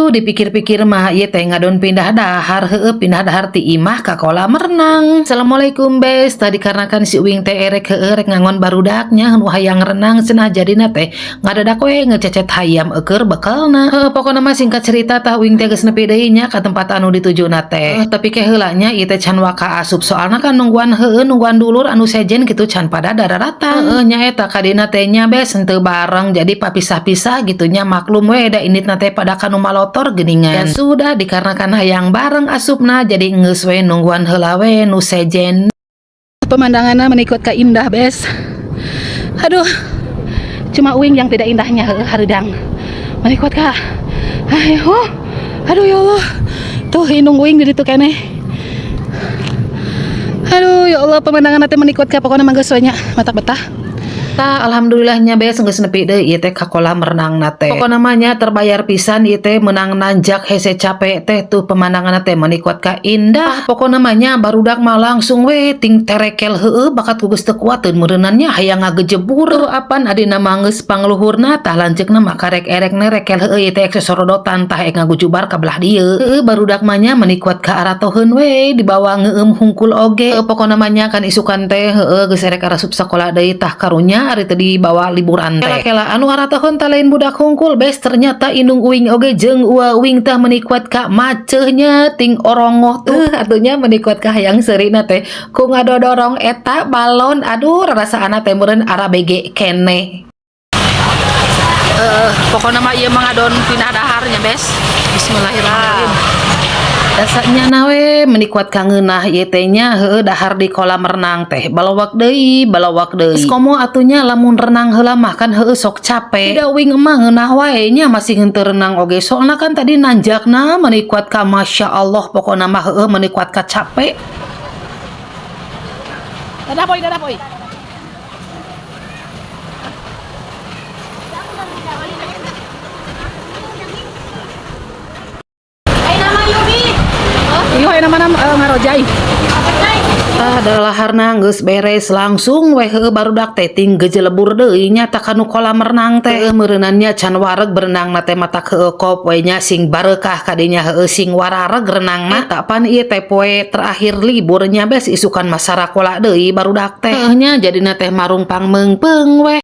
Aduh, dipikir-pikir mah ieu teh ngadon pindah dahar, heueuh, pindah dahar ti imah ka kolam renang. Assalamualaikum, Bes. Tadi karena kan si Uing teh erek, heueuh, rek ngangon barudaknya nu hayang renang cenah, jadina teh ngadadak we ngececet hayam eueur bekelna. Heueuh, pokona mah singkat cerita, tah Uing teh geus nepi deui nya ka tempat anu ditujuna teh. Tapi ke heula nya ieu teh can waka asup, soalna kan nungguan, heueuh, nungguan dulur anu sejen gitu can pada daratang. Heueuh nya, eta kadina teh nya, Bes, henteu bareng, jadi papisah-pisah gitu nya. Maklum we da inditna teh pada kanu malotor geuningan. Ya sudah, dikarenakan hayang bareng asupna, jadi geus we nungguan heula we nu sejen. Pemandangannya meni kuat ka indah, Bes. Aduh, cuma uing yang tidak indahnya, heueuh, hareudang. Meni kuat ka. Ayo, aduh, ya Allah. Tuh indung uing di ditu keneh. Aduh, ya Allah, pemandangan teh meni kuat ka, pokoknya mah geus we nya, matak betah. Tah, alhamdulillahnya, Bes, geus nepi deui ieu teh ka kolam renang na teh. Pokona mah nya terbayar pisan ieu teh menang nanjak hese capek teh. Tuh, pemandangan teh meni kuat ka indah. Pokona mah nya barudak mah langsung we ting terekel, heueuh, bakat ku geus teu kuateun meureunannya hayang ngagejebur. Tuh, apan adina mah geus pangluhurna. Tah, lanceukna mah karek erek nerekel, heueuh, ieu teh sosorodotan, tah ek ngagujubar ka belah dieu. Heueuh, barudak mah nya meni kuat ka aratoheun we dibawa ngeueum hungkul oge. Heueuh, pokona mah nya kan isukan teh, heueuh, geus erek arasup sakola deui. Tah, karunya ari teu dibawa liburan teh. Kela anu aratoheun teh lain budak hungkul, Bes, ternyata indung uing oge jeung ua uing. Tah, meni kuat ka maceuhnya ting orongoh tuh atunya, meni kuat ka hayang seurina teh ku ngadodorong eta balon. Aduh, rarasaan teh meureun arabege keneh. Pokoknya mah ieu mah ngadon pindah daharnya, Bes. Bismillahirrahmanirrahim. Dasarnya nawe meni kuat ka ngeunah ieu teh nya, heueuh, dahar di kolam renang teh balawak deui, balawak deui. Komo atunya lamun renang heula mah kan, heueuh, sok capek. Tidak, uing mah ngeunah wae nya, masih henteu renang oge, soalna kan tadi nanjakna meni kuat ka Masya Allah, pokona mah, heueuh, meni kuat ka capek. Dadah, Boy, dadah, Boy. Iya, nama nama ngarojai. Tah, dalaharna geus beres, langsung we, heueuh, barudak teh ting gejelebur deui nya ta kanu kolam renang teh. Heueuh, meureunannya can wareg berenang na teh, matak, heueuh, kop we nya sing bareukah kadinya, heueuh, sing warareg renangna. Eta pan ieu teh poe terakhir liburnya, Bes, isukan mah sarakola deui barudak teh. Heueuh nya, jadina teh marungpang meungpeung we.